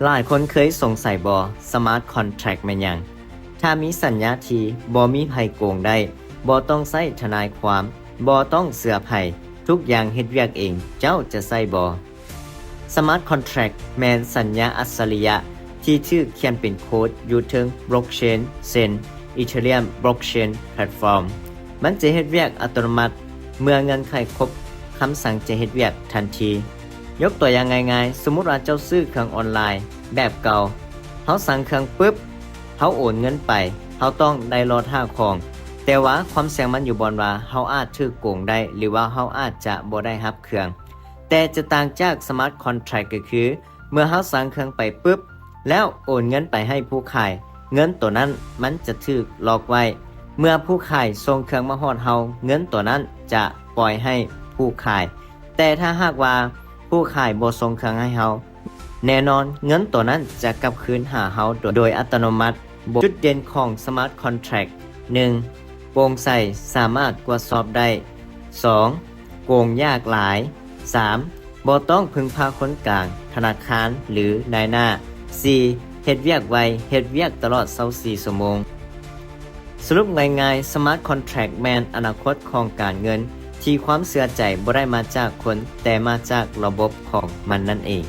ຫຼາຍຄົນເຄີຍສົງໄສບໍ່ Smart Contract ແມ່ນຫຍັງ? ຖ້າມີສັນຍາທີ່ບໍ່ມີໃຜໂກງໄດ້, ບໍ່ຕ້ອງໃຊ້ທະນາຍຄວາມ, ບໍ່ຕ້ອງເຊື່ອໃຜ, ທຸກຢ່າງເຮັດວຽກເອງ, ເຈົ້າຈະໃຊ້ບໍ່? Smart Contract ແມ່ນສັນຍາອັດສະລິຍະທີ່ຖືກຂຽນເປັນໂຄດຢູ່ເທິງ Blockchain ເຊັ່ນ Ethereum Blockchain Platform. ມັນຈະເຮັດວຽກອັດຕະໂນມັດ ເມື່ອເງື່ອນໄຂຄົບ, ຄຳສັ່ງຈະເຮັດວຽກທັນທີ. ຍົກຕົວຢ່າງງ່າຍໆ, ສົມມຸດວ່າເຈົ້າຊື້ເຄື່ອງອອນລາຍແບບເກົ່າ, ເຮົາສັ່ງເຄື່ອງປຶບ, ເຮົາໂອນເງິນໄປ, ເຮົາຕ້ອງໄດ້ລໍຖ້າຂອງ. ແຕ່ວ່າຄວາມສ່ຽງມັນຢູ່ບ່ອນວ່າເຮົາອາດຖືກໂກງໄດ້ ຫຼືວ່າເຮົາອາດຈະບໍ່ໄດ້ຮັບເຄື່ອງ. ແຕ່ຈະຕ່າງຈາກ Smart Contract ກໍຄື ເມື່ອເຮົາສັ່ງເຄື່ອງໄປປຶບ ແລ້ວໂອນເງິນໄປໃຫ້ຜູ້ຂາຍ, ເງິນໂຕນັ້ນມັນຈະຖືກລັອກໄວ້. ເມື່ອຜູ້ຂາຍສົ່ງເຄື່ອງມາຮອດເຮົາ, ເງິນໂຕນັ້ນຈະປ່ອຍໃຫ້ຜູ້ຂາຍ. ແຕ່ຖ້າຫາກວ່າຜູ້ຂາຍບໍ່ສົ່ງເຄື່ອງໃຫ້ເຮົາ, ແນ່ນອນເງິນໂຕນັ້ນຈະກັບຄືນຫາເຮົາໂດຍ ໂດຍອັດຕະໂນມັດ. ຈຸດເດັ່ນຂອງ Smart Contract ໜຶ່ງ ໂປ່ງໃສ, ສາມາດກວດສອບໄດ້. ສອງ ໂກງຍາກຫຼາຍ. ສາມ ບໍ່ຕ້ອງເພິ່ງພາຄົນກາງ, ທະນາຄານ ຫຼື ນາຍໜ້າ. ສີ່ ເຮັດວຽກໄວ, ເຮັດວຽກຕະຫຼອດຊາວສີ່ຊົ່ວໂມງ. ສະຫຼຸບງ່າຍໆ, Smart Contract ແມ່ນອະນາຄົດຂອງການເງິນ ທີ່ຄວາມເຊື່ອໃຈບໍ່ໄດ້ມາຈາກຄົນ, ແຕ່ມາຈາກລະບົບຂອງມັນນັ້ນເອງ.